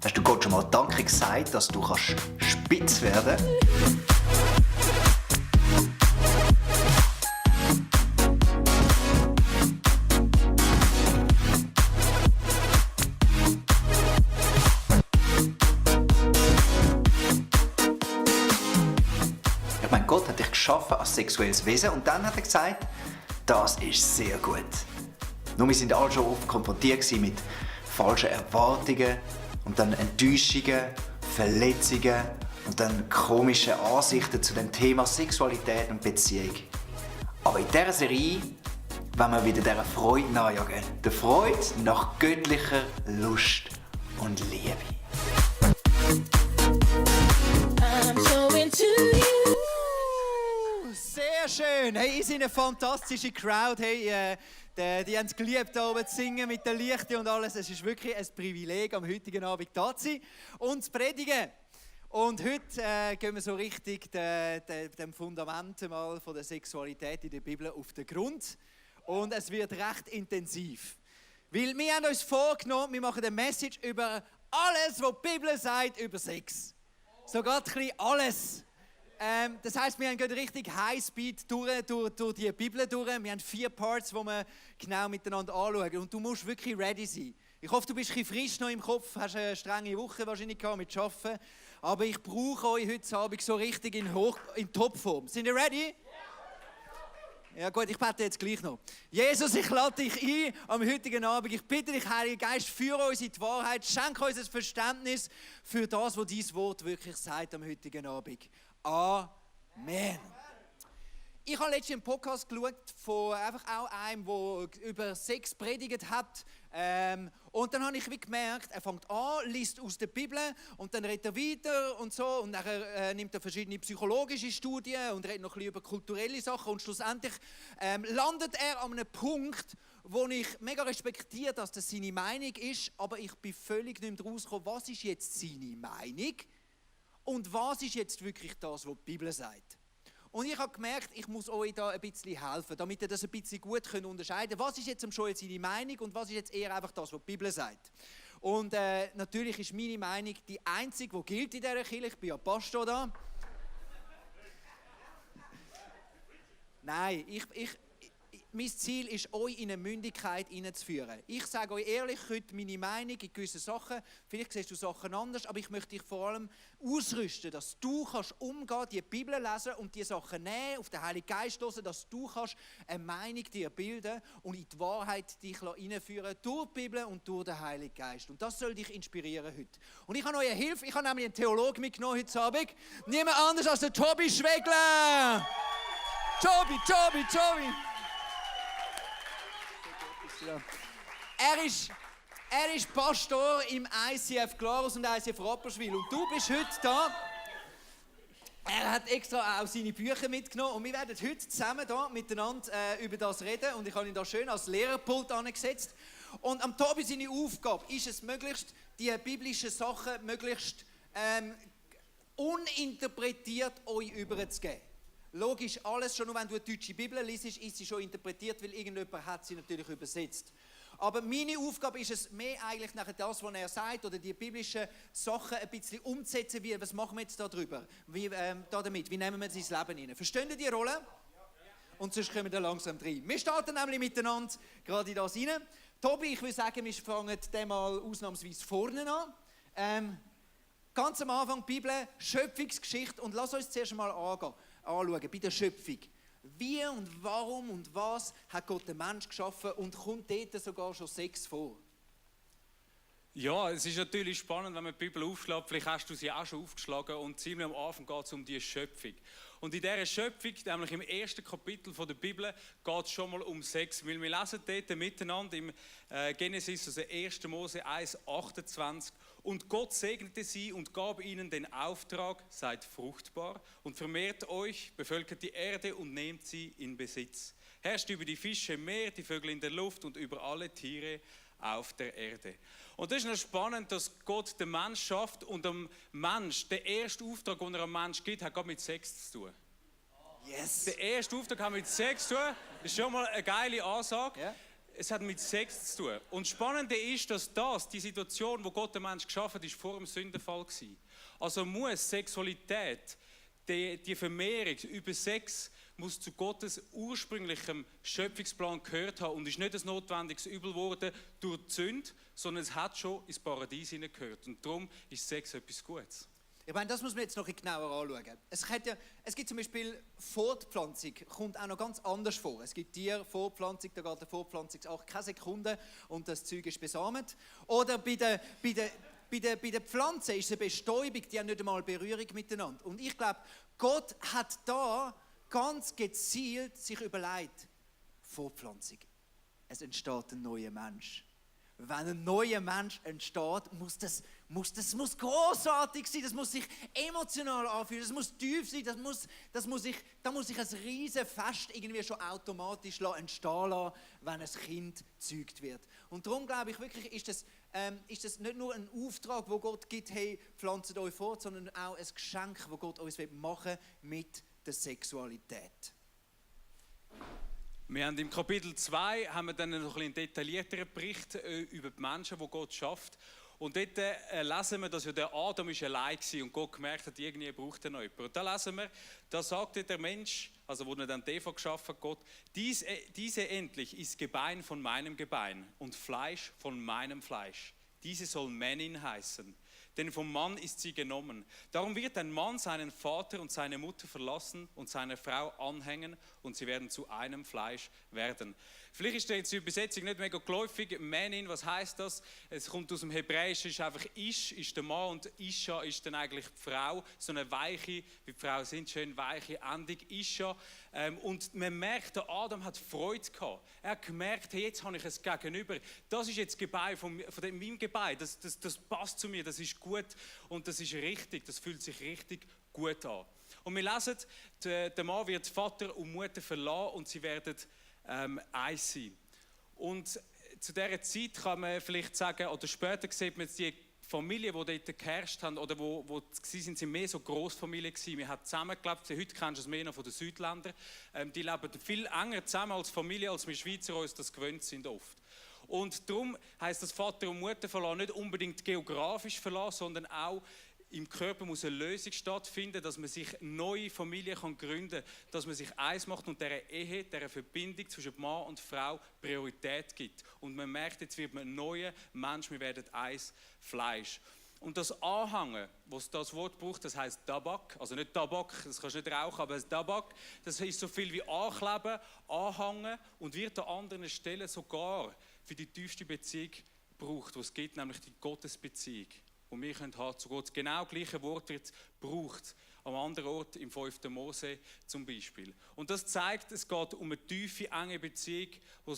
Hast du Gott schon mal Danke gesagt, dass du spitz werden kannst? Ich meine, Gott hat dich geschaffen als sexuelles Wesen und dann hat er gesagt, das ist sehr gut. Nur wir sind alle schon oft konfrontiert mit falschen Erwartungen und dann Enttäuschungen, Verletzungen und dann komischen Ansichten zu dem Thema Sexualität und Beziehung. Aber in dieser Serie wollen wir wieder dieser Freude nachjagen. Der Freude nach göttlicher Lust und Liebe. I'm so into you. Sehr schön. Hey, ihr seid eine fantastische Crowd. Hey, die haben es geliebt, hier oben zu singen mit den Lichtern und alles. Es ist wirklich ein Privileg, am heutigen Abend da zu sein und zu predigen. Und heute gehen wir so richtig dem Fundament mal von der Sexualität in der Bibel auf den Grund. Und es wird recht intensiv. Weil wir haben uns vorgenommen, wir machen eine Message über alles, was die Bibel sagt über Sex. Sogar ein bisschen alles. Das heisst, wir gehen richtig Highspeed durch die Bibel durch. Wir haben 4 Parts, die wir genau miteinander anschauen. Und du musst wirklich ready sein. Ich hoffe, du bist ein bisschen frisch noch im Kopf, hast eine strenge Woche wahrscheinlich gehabt mit Arbeiten. Aber ich brauche euch heute Abend so richtig in Topform. Sind ihr ready? Ja gut, ich bete jetzt gleich noch. Jesus, ich lade dich ein am heutigen Abend. Ich bitte dich, Heiliger Geist, führe uns in die Wahrheit. Schenke uns ein Verständnis für das, was dein Wort wirklich sagt am heutigen Abend. Amen. Ich habe letztens einen Podcast geschaut von einfach auch einem, der über Sex predigt hat. Und dann habe ich gemerkt, er fängt an, liest aus der Bibel und dann redet er weiter und so. Und dann nimmt er verschiedene psychologische Studien und redet noch ein bisschen über kulturelle Sachen. Und schlussendlich landet er an einem Punkt, wo ich mega respektiere, dass das seine Meinung ist. Aber ich bin völlig nicht mehr rausgekommen, was ist jetzt seine Meinung und was ist jetzt wirklich das, was die Bibel sagt. Und ich habe gemerkt, ich muss euch da ein bisschen helfen, damit ihr das ein bisschen gut unterscheiden könnt. Was ist jetzt am Joel seine Meinung und was ist jetzt eher einfach das, was die Bibel sagt. Und natürlich ist meine Meinung die einzige, die gilt in dieser Kirche. Ich bin ja Pastor da. Nein, mein Ziel ist, euch in eine Mündigkeit hineinzuführen. Ich sage euch ehrlich heute meine Meinung in gewissen Sachen. Vielleicht siehst du Sachen anders, aber ich möchte dich vor allem ausrüsten, dass du kannst umgehen, die Bibel lesen und die Sachen nehmen, auf den Heiligen Geist hören, dass du kannst eine Meinung dir bilden und in die Wahrheit dich hineinführen durch die Bibel und durch den Heiligen Geist. Und das soll dich inspirieren heute. Und ich habe euch eine Hilfe. Ich habe nämlich einen Theologen mitgenommen heute Abend. Niemand anders als der Tobi Schwegler. Tobi. Er ist Pastor im ICF Glarus und ICF Rapperswil und du bist heute da. Er hat extra auch seine Bücher mitgenommen und wir werden heute zusammen da miteinander über das reden und ich habe ihn da schön als Lehrerpult angesetzt. Und am Tobi seine Aufgabe ist es möglichst, die biblischen Sachen möglichst uninterpretiert euch überzugeben. Logisch, alles schon, nur wenn du eine deutsche Bibel liest, ist sie schon interpretiert, weil irgendjemand hat sie natürlich übersetzt. Aber meine Aufgabe ist es mehr eigentlich nachher das, was er sagt, oder die biblischen Sachen ein bisschen umzusetzen, wie, was machen wir jetzt da drüber, damit, wie nehmen wir das ins Leben hinein. Verstehen ihr die Rolle? Und sonst kommen wir langsam rein. Wir starten nämlich miteinander gerade in das rein. Tobi, ich würde sagen, wir fangen den mal ausnahmsweise vorne an. Ganz am Anfang Bibel, Schöpfungsgeschichte und lass uns zuerst mal anschauen bei der Schöpfung. Wie und warum und was hat Gott den Mensch geschaffen und kommt dort sogar schon Sex vor? Ja, es ist natürlich spannend, wenn man die Bibel aufschlägt. Vielleicht hast du sie auch schon aufgeschlagen und ziemlich am Anfang geht es um die Schöpfung. Und in dieser Schöpfung, nämlich im ersten Kapitel der Bibel, geht es schon mal um Sex. Weil wir lesen dort miteinander im Genesis, also 1. Mose 1, 28. Und Gott segnete sie und gab ihnen den Auftrag, seid fruchtbar und vermehrt euch, bevölkert die Erde und nehmt sie in Besitz. Herrscht über die Fische im Meer, die Vögel in der Luft und über alle Tiere auf der Erde. Und das ist noch spannend, dass Gott den Mensch schafft und dem Mensch, der erste Auftrag, den er am Mensch gibt, hat mit Sex zu tun. Yes! Der erste Auftrag hat mit Sex zu tun, das ist schon mal eine geile Ansage. Ja. Es hat mit Sex zu tun. Und das Spannende ist, dass die Situation, wo Gott den Menschen geschaffen hat, ist vor dem Sündenfall war. Also muss Sexualität, die Vermehrung über Sex, muss zu Gottes ursprünglichem Schöpfungsplan gehört haben und ist nicht ein notwendiges Übel geworden durch die Sünde, sondern es hat schon ins Paradies hineingehört. Und darum ist Sex etwas Gutes. Ich meine, das muss man jetzt noch ein bisschen genauer anschauen. Es gibt zum Beispiel Fortpflanzung, kommt auch noch ganz anders vor. Es gibt Tierfortpflanzung, da geht eine Fortpflanzungsakt keine Sekunde und das Zeug ist besamet. Oder bei den Pflanzen ist es eine Bestäubung, die haben nicht einmal Berührung miteinander. Und ich glaube, Gott hat da ganz gezielt sich überlegt, Fortpflanzung, es entsteht ein neuer Mensch. Wenn ein neuer Mensch entsteht, muss großartig sein, das muss sich emotional anfühlen, das muss tief sein, da muss sich ein riesen Fest irgendwie schon automatisch entstehen lassen, wenn ein Kind gezeugt wird. Und darum glaube ich wirklich, ist das nicht nur ein Auftrag, wo Gott gibt, hey, pflanzt euch fort, sondern auch ein Geschenk, wo Gott uns machen will mit der Sexualität. Wir haben im Kapitel 2 haben wir dann noch einen detaillierteren Bericht über die Menschen, die Gott schafft. Und dort lesen wir, dass ja der Adam allein war und Gott gemerkt hat, irgendwie braucht er noch jemanden. Und da lesen wir, da sagte der Mensch, also wo er dann die Eva geschaffen hat, Gott, diese endlich ist Gebein von meinem Gebein und Fleisch von meinem Fleisch. Diese soll Männin heißen. Denn vom Mann ist sie genommen. Darum wird ein Mann seinen Vater und seine Mutter verlassen und seine Frau anhängen und sie werden zu einem Fleisch werden. Vielleicht ist jetzt die Übersetzung nicht mega geläufig. Männin, was heißt das? Es kommt aus dem Hebräischen, ist einfach Ish, ist der Mann und Isha ist dann eigentlich die Frau. So eine weiche, wie die Frauen sind, schön weiche Endung, Isha. Und man merkt, der Adam hat Freude gehabt. Er hat gemerkt, hey, jetzt habe ich es gegenüber. Das ist jetzt das Gebein von meinem Gebein. Das passt zu mir, das ist gut und das ist richtig. Das fühlt sich richtig gut an. Und wir lesen, der Mann wird Vater und Mutter verlassen und sie werden eins sein. Und zu dieser Zeit kann man vielleicht sagen, oder später sieht man die Familien, die dort geherrscht haben, oder wo sind mehr so Grossfamilien gewesen. Wir haben zusammengelebt, heute kennst du es mehr noch von den Südländern. Die leben viel enger zusammen als Familie, als wir Schweizer uns das gewöhnt sind oft. Und darum heisst das Vater und Mutter verlassen nicht unbedingt geografisch verlassen, sondern auch im Körper muss eine Lösung stattfinden, dass man sich neue Familien gründen kann, dass man sich eins macht und dieser Ehe, dieser Verbindung zwischen Mann und Frau Priorität gibt. Und man merkt, jetzt wird man ein neuer Mensch, wir werden eins Fleisch. Und das Anhängen, was das Wort braucht, das heisst Tabak, also nicht Tabak, das kannst du nicht rauchen, aber das Tabak, das ist so viel wie ankleben, anhängen und wird an anderen Stellen sogar für die tiefste Beziehung gebraucht, was es gibt, nämlich die Gottesbeziehung. Und wir können zu Gott genau das gleiche Wort wird gebraucht, am anderen Ort im 5. Mose zum Beispiel. Und das zeigt, es geht um eine tiefe, enge Beziehung, wo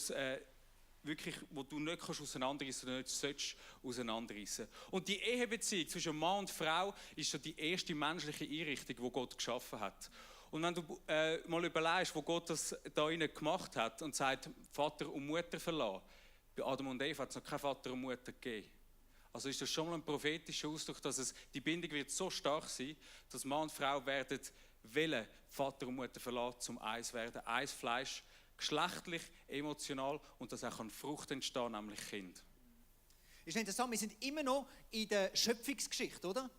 du nicht auseinanderreißen oder nicht sollst auseinanderreißen. Und die Ehebeziehung zwischen Mann und Frau ist schon die erste menschliche Einrichtung, die Gott geschaffen hat. Und wenn du mal überlegst, wo Gott das da innen gemacht hat und sagt, Vater und Mutter verlassen, bei Adam und Eva hat es noch keinen Vater und Mutter gegeben. Also ist das schon mal ein prophetischer Ausdruck, dass die Bindung wird so stark sein, dass Mann und Frau werden wollen, Vater und Mutter verlassen, zum eins werden, eins Fleisch, geschlechtlich, emotional und dass auch Frucht entstehen, nämlich Kind. Ist interessant, wir sind immer noch in der Schöpfungsgeschichte, oder?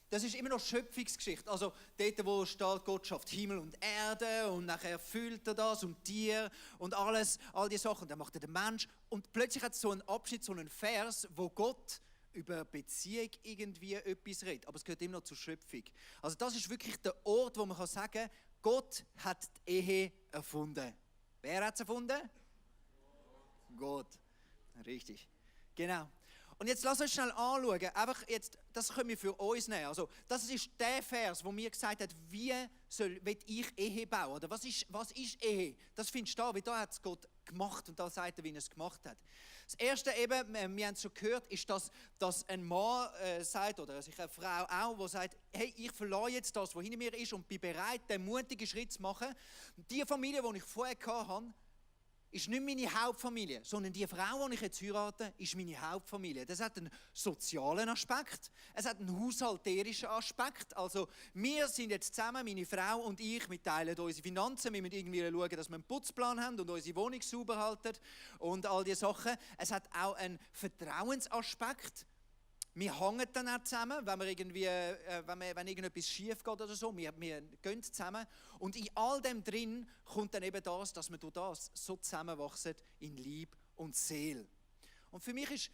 Das ist immer noch Schöpfungsgeschichte. Also dort, wo steht, Gott schafft Himmel und Erde und nachher füllt er das und Tier und alles, all die Sachen. Und dann macht er den Mensch. Und plötzlich hat es so einen Abschnitt, so einen Vers, wo Gott über Beziehung irgendwie etwas redet. Aber es gehört immer noch zur Schöpfung. Also das ist wirklich der Ort, wo man kann sagen, Gott hat die Ehe erfunden. Wer hat es erfunden? Gott. Richtig. Genau. Und jetzt lass uns schnell anschauen, einfach jetzt, das können wir für uns nehmen. Also, das ist der Vers, wo mir gesagt hat, will ich Ehe bauen? Oder was ist Ehe? Das findest du da, weil da hat es Gott gemacht und da sagt er, wie er es gemacht hat. Das Erste eben, wir haben es schon gehört, ist, dass ein Mann sagt, oder sich eine Frau auch, die sagt, hey, ich verlasse jetzt das, was hinter mir ist und bin bereit, den mutigen Schritt zu machen. Die Familie, die ich vorher hatte, ist nicht meine Hauptfamilie, sondern die Frau, die ich jetzt heirate, ist meine Hauptfamilie. Das hat einen sozialen Aspekt, es hat einen haushalterischen Aspekt. Also wir sind jetzt zusammen, meine Frau und ich, wir teilen unsere Finanzen, wir müssen irgendwie schauen, dass wir einen Putzplan haben und unsere Wohnung sauber halten und all diese Sachen. Es hat auch einen Vertrauensaspekt. Wir hängen dann auch zusammen, wenn irgendetwas schief geht oder so. Wir gehen zusammen. Und in all dem drin kommt dann eben das, dass wir durch das so zusammenwachsen in Liebe und Seele. Und für mich ist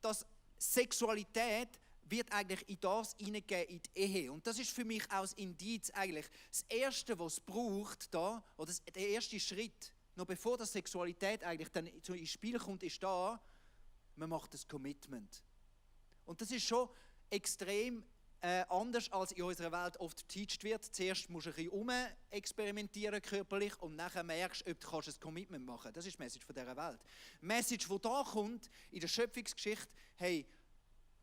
das Sexualität wird eigentlich in das hineingegeben, in die Ehe. Und das ist für mich auch das Indiz eigentlich. Das Erste, was es braucht da, oder der erste Schritt, noch bevor die Sexualität eigentlich dann ins Spiel kommt, ist da, man macht das Commitment. Und das ist schon extrem anders, als in unserer Welt oft geteacht wird. Zuerst musst du ein bisschen experimentieren körperlich und nachher merkst du, ob du ein Commitment machen kannst. Das ist die Message von dieser Welt. Die Message, die da kommt, in der Schöpfungsgeschichte, hey,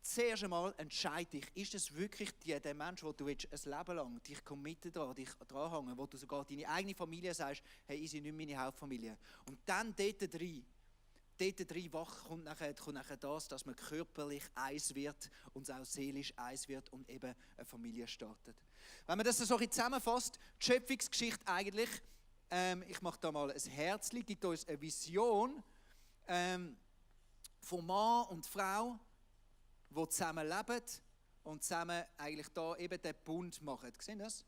zuerst einmal entscheide dich, ist es wirklich der Mensch, wo du ein Leben lang dich committen dran, dich dranhängen, wo du sogar deine eigene Familie sagst, hey, ich bin nicht meine Hauptfamilie. Und dann dort rein wach kommt nachher das, dass man körperlich eins wird und auch seelisch eins wird und eben eine Familie startet. Wenn man das so ein bisschen zusammenfasst, die Schöpfungsgeschichte eigentlich, ich mache da mal ein Herzchen, gibt uns eine Vision von Mann und Frau, die zusammen leben und zusammen eigentlich da eben den Bund machen. Seht ihr das?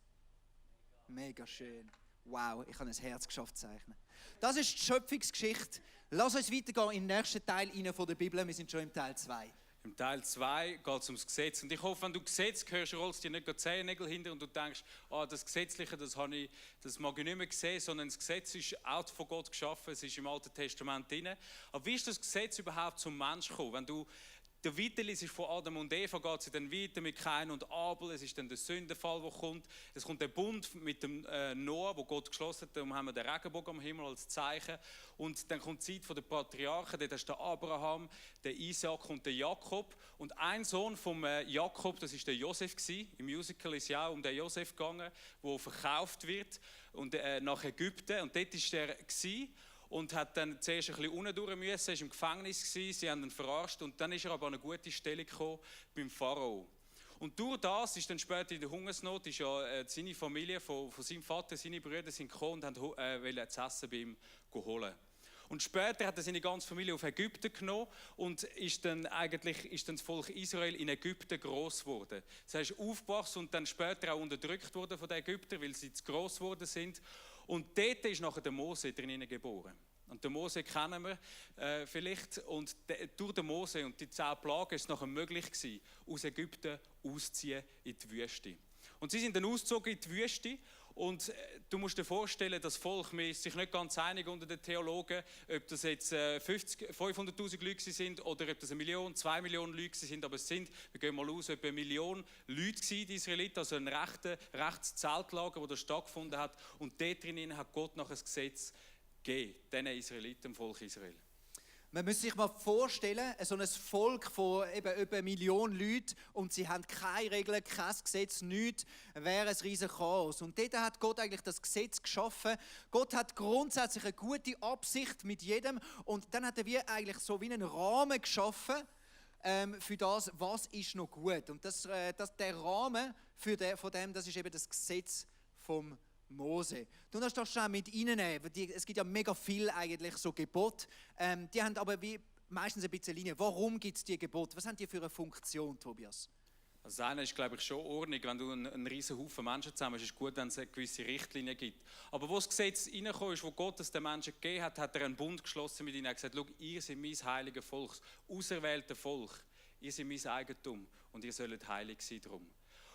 Mega schön. Wow, ich habe ein Herz geschafft zu zeichnen. Das ist die Schöpfungsgeschichte. Lass uns weitergehen in den nächsten Teil von der Bibel. Wir sind schon im Teil 2. Im Teil 2 geht es ums Gesetz. Und ich hoffe, wenn du Gesetz hörst, rollst du dir nicht die Zehennägel hinter und du denkst, das Gesetzliche, das mag ich nicht mehr sehen, sondern das Gesetz ist auch von Gott geschaffen, es ist im Alten Testament drin. Aber wie ist das Gesetz überhaupt zum Mensch gekommen? Wenn du der weiterliest von Adam und Eva, geht es dann weiter mit Kain und Abel, es ist dann der Sündenfall, der kommt. Es kommt der Bund mit dem Noah, wo Gott geschlossen hat, darum haben wir den Regenbogen am Himmel als Zeichen. Und dann kommt die Zeit der Patriarchen, dort hast du den Abraham, den Isaac und den Jakob. Und ein Sohn von Jakob, das war der Josef gewesen. Im Musical ist es ja auch um den Josef gegangen, der verkauft wird und, nach Ägypten. Und dort war er gewesen. Und hat dann zuerst ein bisschen unten durch müssen, war im Gefängnis, sie haben ihn verarscht und dann ist er aber an eine gute Stelle gekommen beim Pharao. Und durch das ist dann später in der Hungersnot, ist ja seine Familie von seinem Vater, seine Brüder sind gekommen und wollten das Essen bei ihm holen. Und später hat er seine ganze Familie auf Ägypten genommen und ist dann das Volk Israel in Ägypten gross geworden. Das heißt, aufgewachsen und dann später auch unterdrückt worden von den Ägyptern, weil sie zu gross geworden sind. Und dort ist nachher der Mose drinnen geboren. Und den Mose kennen wir vielleicht. Und durch den Mose und die 10 Plagen ist es nachher möglich gewesen, aus Ägypten auszuziehen in die Wüste. Und sie sind dann ausgezogen in die Wüste. Und du musst dir vorstellen, das Volk, man ist sich nicht ganz einig unter den Theologen, ob das jetzt 500'000 Leute sind oder ob das 1 Million, 2 Millionen Leute sind. Aber es sind, wir gehen mal aus, etwa 1 Million Leute gewesen, die Israeliten, also ein rechtes Zeltlager, das da stattgefunden hat. Und dort drinnen hat Gott noch ein Gesetz gegeben, diesen Israeliten, dem Volk Israel. Man muss sich mal vorstellen, so ein Volk von eben über 1 Million Leuten und sie haben keine Regeln, kein Gesetz, nichts, wäre ein riesen Chaos. Und dort hat Gott eigentlich das Gesetz geschaffen. Gott hat grundsätzlich eine gute Absicht mit jedem und dann hat er eigentlich so wie einen Rahmen geschaffen für das, was ist noch gut. Und der Rahmen von dem, das ist eben das Gesetz vom Mose. Du darfst das schon mit reinnehmen. Es gibt ja mega viel eigentlich so Gebote. Die haben aber wie meistens ein bisschen Linie. Warum gibt es die Gebote? Was haben die für eine Funktion, Tobias? Also das eine ist, glaube ich, schon Ordnung. Wenn du einen riesen Haufen Menschen zusammen hast, ist es gut, wenn es eine gewisse Richtlinie gibt. Aber wo das Gesetz reingekommen ist, wo Gott es den Menschen gegeben hat, hat er einen Bund geschlossen mit ihnen. Er hat gesagt, schau, ihr seid mein heiliges Volk, auserwähltes Volk. Ihr seid mein Eigentum und ihr sollt heilig sein darum.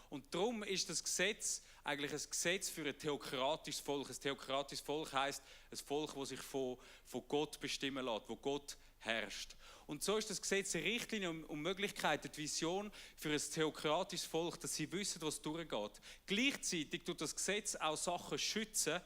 Und darum ist das Gesetz eigentlich ein Gesetz für ein theokratisches Volk. Ein theokratisches Volk heisst ein Volk, das sich von Gott bestimmen lässt, wo Gott herrscht. Und so ist das Gesetz eine Richtlinie und Möglichkeit, eine Vision für ein theokratisches Volk, dass sie wissen, was durchgeht. Gleichzeitig tut das Gesetz auch Sachen schützen,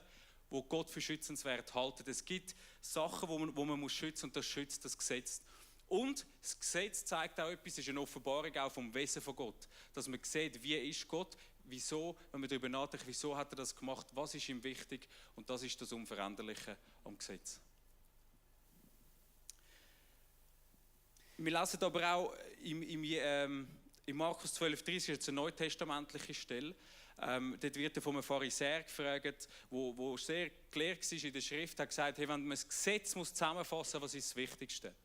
wo Gott für schützenswert hält. Es gibt Sachen, wo man schützen muss und das schützt das Gesetz. Und das Gesetz zeigt auch etwas, es ist eine Offenbarung auch vom Wesen von Gott. Dass man sieht, wie ist Gott, wieso, wenn man darüber nachdenkt, wieso hat er das gemacht, was ist ihm wichtig und das ist das Unveränderliche am Gesetz. Wir lesen aber auch in Markus 12,30 ist jetzt eine neutestamentliche Stelle. Dort wird er von einem Pharisäer gefragt, wo sehr klar war in der Schrift, hat gesagt, hey, wenn man das Gesetz zusammenfassen muss, was ist das Wichtigste?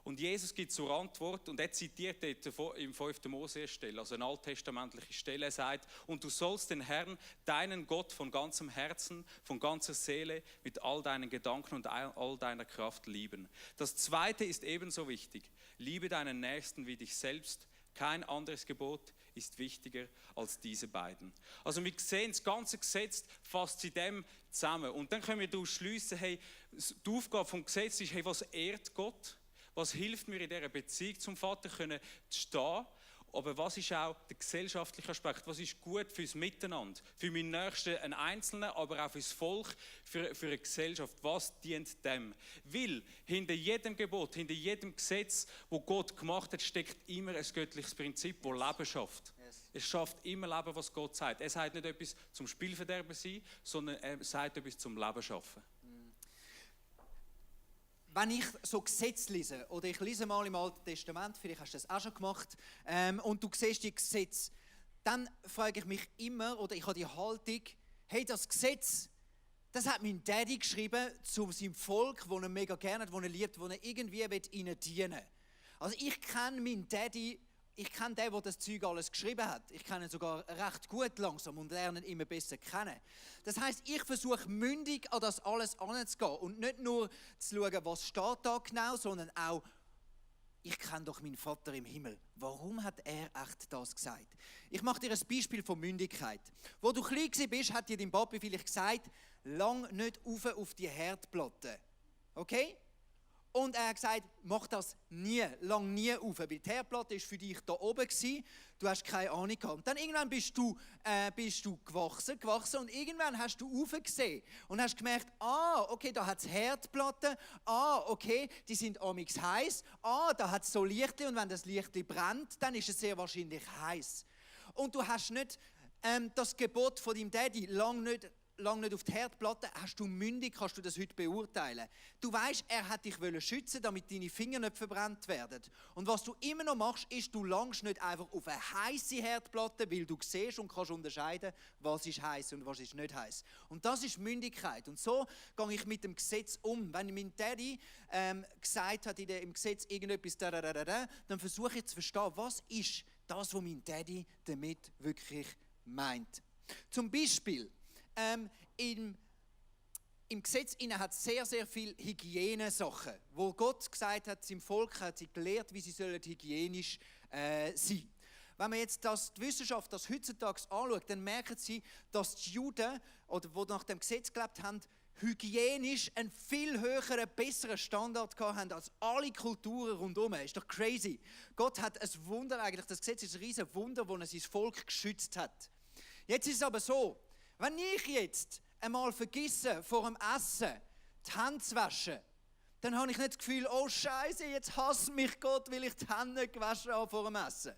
Und Jesus gibt zur Antwort, und er zitiert dort im 5. Mose-Stelle, also eine alttestamentliche Stelle, er sagt, und du sollst den Herrn, deinen Gott, von ganzem Herzen, von ganzer Seele, mit all deinen Gedanken und all deiner Kraft lieben. Das Zweite ist ebenso wichtig, liebe deinen Nächsten wie dich selbst. Kein anderes Gebot ist wichtiger als diese beiden. Also wir sehen, das ganze Gesetz fasst in dem zusammen. Und dann können wir daraus schliessen, hey, die Aufgabe vom Gesetz ist, hey, was ehrt Gott? Was hilft mir in dieser Beziehung zum Vater zu stehen? Aber was ist auch der gesellschaftliche Aspekt? Was ist gut fürs Miteinander? Für meinen Nächsten, einen Einzelnen, aber auch fürs Volk, für eine Gesellschaft. Was dient dem? Weil hinter jedem Gebot, hinter jedem Gesetz, das Gott gemacht hat, steckt immer ein göttliches Prinzip, das Leben schafft. Es schafft immer Leben, was Gott sagt. Er sagt nicht etwas zum Spielverderben sein, sondern er sagt etwas zum Leben schaffen. Wenn ich so Gesetze lese, oder ich lese mal im Alten Testament, vielleicht hast du das auch schon gemacht, und du siehst die Gesetze, dann frage ich mich immer, oder ich habe die Haltung, hey, das Gesetz, das hat mein Daddy geschrieben zu seinem Volk, das er mega gerne hat, das er liebt, das er irgendwie ihnen dienen will. Also ich kenne meinen Daddy, ich kenne den, der das Zeug alles geschrieben hat. Ich kenne ihn sogar recht gut langsam und lerne ihn immer besser kennen. Das heisst, ich versuche mündig an das alles heranzugehen und nicht nur zu schauen, was steht da genau, sondern auch, ich kenne doch meinen Vater im Himmel. Warum hat er echt das gesagt? Ich mache dir ein Beispiel von Mündigkeit. Wo du klein warst, hat dir dein Papi vielleicht gesagt, lang nicht auf die Herdplatte. Okay? Und er hat gesagt, mach das nie, lang nie auf, weil die Herdplatte war für dich da oben gewesen, du hast keine Ahnung gehabt. Und dann irgendwann bist du gewachsen und irgendwann hast du aufgesehen und hast gemerkt, okay, da hat es Herdplatten, okay, die sind amix heiß, da hat es so Lichtli und wenn das Lichtli brennt, dann ist es sehr wahrscheinlich heiß. Und du hast nicht das Gebot von deinem Daddy lang nicht auf die Herdplatte, hast du mündig, kannst du das heute beurteilen. Du weißt, er hat dich schützen, damit deine Finger nicht verbrannt werden. Und was du immer noch machst, ist, du langst nicht einfach auf eine heisse Herdplatte, weil du siehst und kannst unterscheiden, was ist heiß und was ist nicht heiß. Und das ist Mündigkeit. Und so gehe ich mit dem Gesetz um. Wenn mein Daddy gesagt hat im Gesetz irgendetwas, dann versuche ich zu verstehen, was ist das, was mein Daddy damit wirklich meint. Zum Beispiel, im Gesetz hat es sehr, sehr viele Hygienesachen, wo Gott gesagt hat, seinem Volk hat sie gelehrt, wie sie hygienisch sein. Wenn man jetzt die Wissenschaft das heutzutage anschaut, dann merken sie, dass die Juden, oder die nach dem Gesetz gelebt haben, hygienisch einen viel höheren, besseren Standard hatten als alle Kulturen rundherum. Ist doch crazy. Gott hat ein Wunder eigentlich, das Gesetz ist ein riesen Wunder, wo er sein Volk geschützt hat. Jetzt ist es aber so, wenn ich jetzt einmal vergesse, vor dem Essen die Hände zu waschen, dann habe ich nicht das Gefühl, oh Scheiße, jetzt hasst mich Gott, weil ich die Hände gewaschen habe vor dem Essen.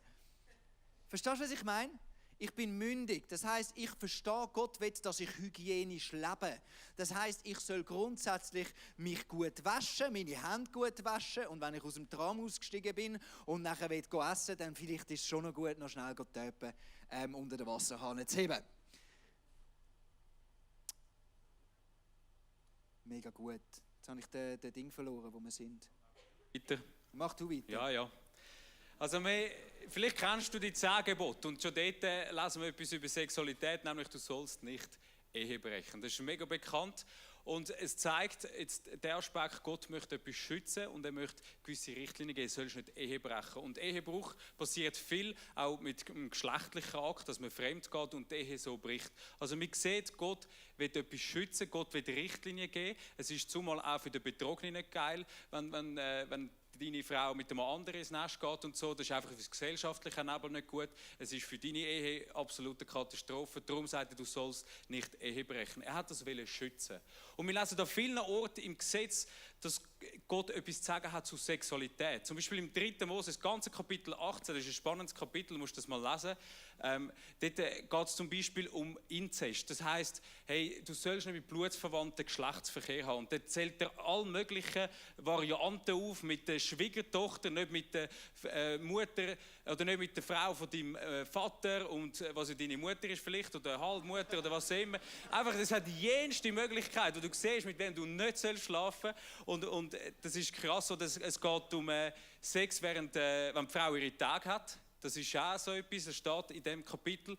Verstehst du, was ich meine? Ich bin mündig. Das heisst, ich verstehe, Gott will, dass ich hygienisch lebe. Das heisst, ich soll grundsätzlich mich gut waschen, meine Hände gut waschen und wenn ich aus dem Tram ausgestiegen bin und nachher essen, dann vielleicht ist es schon noch gut, noch schnell die Töpfe unter den Wasserhahn zu heben. Mega gut. Jetzt habe ich den Ding verloren, wo wir sind. Weiter. Mach du weiter. Ja. Also vielleicht kennst du die 10 Gebote und schon dort lesen wir etwas über Sexualität, nämlich du sollst nicht Ehe brechen. Das ist mega bekannt und es zeigt jetzt den Aspekt, Gott möchte etwas schützen und er möchte gewisse Richtlinien geben, du sollst nicht Ehe brechen. Und Ehebruch passiert viel auch mit dem geschlechtlichen Akt, dass man fremd geht und die Ehe so bricht. Also man sieht, Gott will etwas schützen, Gott will Richtlinien geben. Es ist zumal auch für den Betroffenen nicht geil, wenn deine Frau mit einem anderen ins Nest geht und so, das ist einfach für das gesellschaftliche Nebel nicht gut. Es ist für deine Ehe absolute Katastrophe. Darum sagt er, du sollst nicht Ehe brechen. Er hat das schützen. Und wir lesen an vielen Orten im Gesetz, dass Gott etwas zu sagen hat zu Sexualität. Zum Beispiel im 3. Mose, das ganze Kapitel 18, das ist ein spannendes Kapitel, du musst das mal lesen. Dort geht es zum Beispiel um Inzest. Das heisst, hey, du sollst nicht mit blutsverwandten Geschlechtsverkehr haben. Und dort zählt er alle möglichen Varianten auf, mit der Schwiegertochter, nicht mit der Mutter oder nicht mit der Frau von deinem Vater und was ja deine Mutter ist vielleicht oder Halbmutter oder was auch immer. Einfach, es hat jenste Möglichkeit, wo du siehst, mit wem du nicht schlafen sollst. Und das ist krass, oder es geht um Sex, wenn die Frau ihre Tage hat. Das ist auch so etwas, das steht in diesem Kapitel.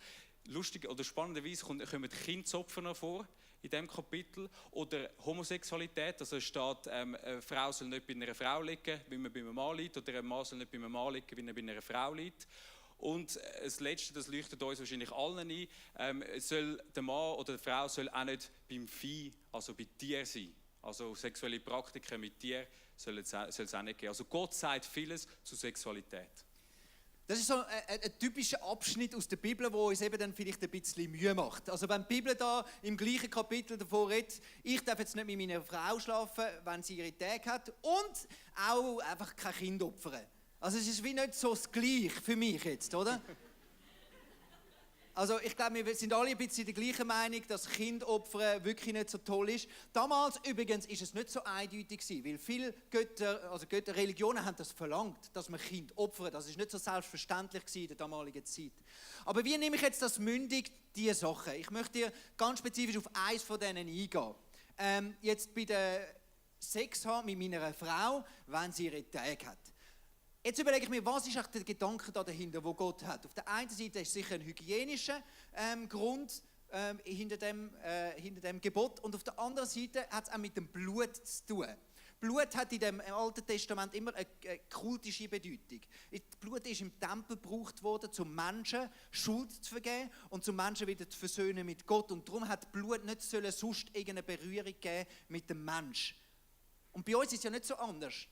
Lustig oder spannenderweise kommen Kindsopfer noch vor in diesem Kapitel. Oder Homosexualität, also es steht, eine Frau soll nicht bei einer Frau liegen, wie man bei einem Mann liegt, oder ein Mann soll nicht bei einem Mann liegen, wie er bei einer Frau liegt. Und das Letzte, das leuchtet uns wahrscheinlich allen ein, soll der Mann oder die Frau soll auch nicht beim Vieh, also bei Tieren sein. Also sexuelle Praktiken mit Tieren soll es auch nicht geben. Also Gott sagt vieles zu Sexualität. Das ist so ein typischer Abschnitt aus der Bibel, wo uns eben dann vielleicht ein bisschen Mühe macht. Also wenn die Bibel da im gleichen Kapitel davor redet, ich darf jetzt nicht mit meiner Frau schlafen, wenn sie ihre Tage hat und auch einfach kein Kind opfern. Also es ist wie nicht so das Gleiche für mich jetzt, oder? Also ich glaube, wir sind alle ein bisschen der gleichen Meinung, dass Kindopfern wirklich nicht so toll ist. Damals übrigens ist es nicht so eindeutig gewesen, weil viele Religionen haben das verlangt, dass man Kind opfert. Das ist nicht so selbstverständlich gewesen in der damaligen Zeit. Aber wie nehme ich jetzt das mündig, diese Sachen? Ich möchte dir ganz spezifisch auf eins von denen eingehen. Jetzt bei der Sex haben mit meiner Frau, wenn sie ihre Tage hat. Jetzt überlege ich mir, was ist der Gedanke dahinter, wo Gott hat. Auf der einen Seite ist sicher ein hygienischer Grund hinter dem Gebot und auf der anderen Seite hat es auch mit dem Blut zu tun. Blut hat in dem Alten Testament immer eine kultische Bedeutung. Blut ist im Tempel gebraucht worden, um Menschen Schuld zu vergeben und zum Menschen wieder zu versöhnen mit Gott. Und darum hat Blut nicht sonst irgendeine Berührung geben mit dem Menschen. Und bei uns ist es ja nicht so anders.